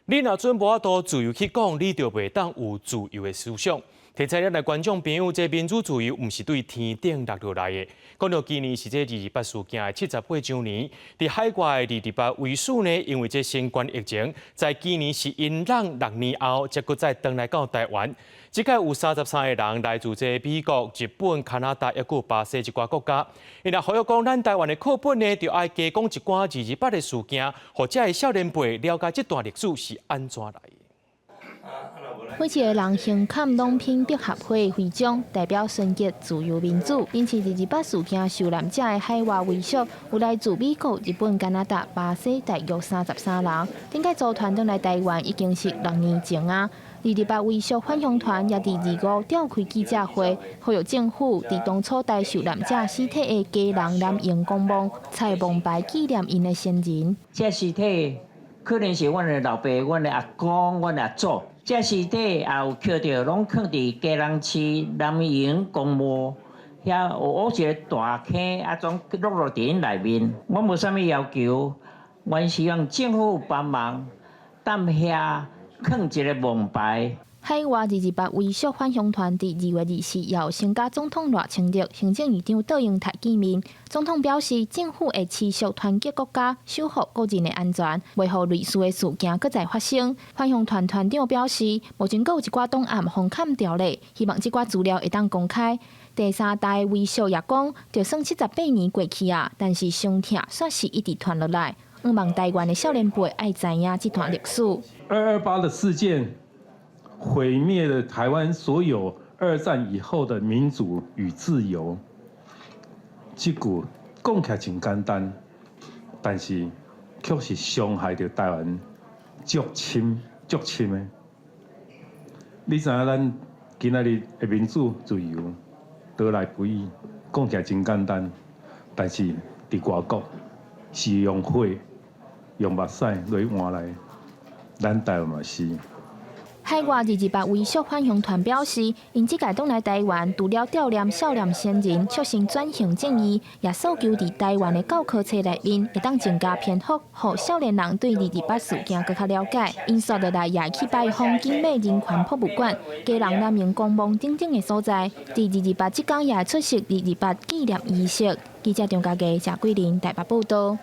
你若準無法度自由去講，你就袂當有自由的思想。提醒咱的觀眾朋友，這民主自由毋是對天頂落落來的。講到今年是這二二八事件的78週年，佇海外的二二八遺屬呢，因為這新冠疫情，在今年是𪜶人6年後，才閣再轉來到台灣。這擺有33個人來自這美國、日本、加拿大，抑閣有巴西一寡國家。𪜶若呼籲講，咱台灣的課本呢，著愛加講一寡二二八的事件，予遮的少年輩了解這段歷史是按怎來的。每一个人胸坎攏品百合花徽章，代表純潔、自由、民主。因此，二二八事件受難者的海外遺屬，有來自美國、日本、加拿大、巴西，大約33人。頂擺組團轉來台灣已經是6年前啊。二二八遺屬返鄉團也佇二五召開記者會，呼籲政府佇當初代受難者屍體的基隆南榮公墓，採墓牌紀念𪜶的先人。這屍體可能是阮的老爸、阮的阿公、阮的阿祖。這屍體也有抾著，攏囥佇基隆市南榮公墓，遐有挖一个大坑，啊，總落落佇𪜶內面。我無啥物要求，阮希望政府幫忙，踮遐囥一个墓牌。海外二二八遺屬返鄉團佇2月24要先佮總統賴清德、行政院長卓榮泰見面。總統表示，政府會持續團結國家，守護國人的安全，袂予類似的事件閣再發生。返鄉團團長表示，目前閣有一寡檔案封崁著咧，希望這寡資料會當公開。第三代遺屬也講，就算78年過去啊，但是傷痛煞是一直傳落來。向望台灣的少年輩愛知影這段歷史。 228的事件毀滅了台灣所有二戰以後的民主與自由。這句講起來真簡單，但是卻是傷害著台灣足深足深的。你知影咱今仔日的民主自由得來不易，講起來真簡單，但是佇外國是用血、用目屎來換來，咱台灣嘛是。海外二二八遺屬返鄉團表示，𪜶這屆轉來台灣，除了悼念少年先人，促成轉型正義，也訴求佇台灣的教科冊內面會當增加篇幅，予少年人對二二八事件閣較了解。𪜶紲落來也會去拜訪景美人權博物館、基隆南榮公墓等等的所在。佇二二八這工也會出席二二八紀念儀式。記者張家傑、謝桂林台北報道。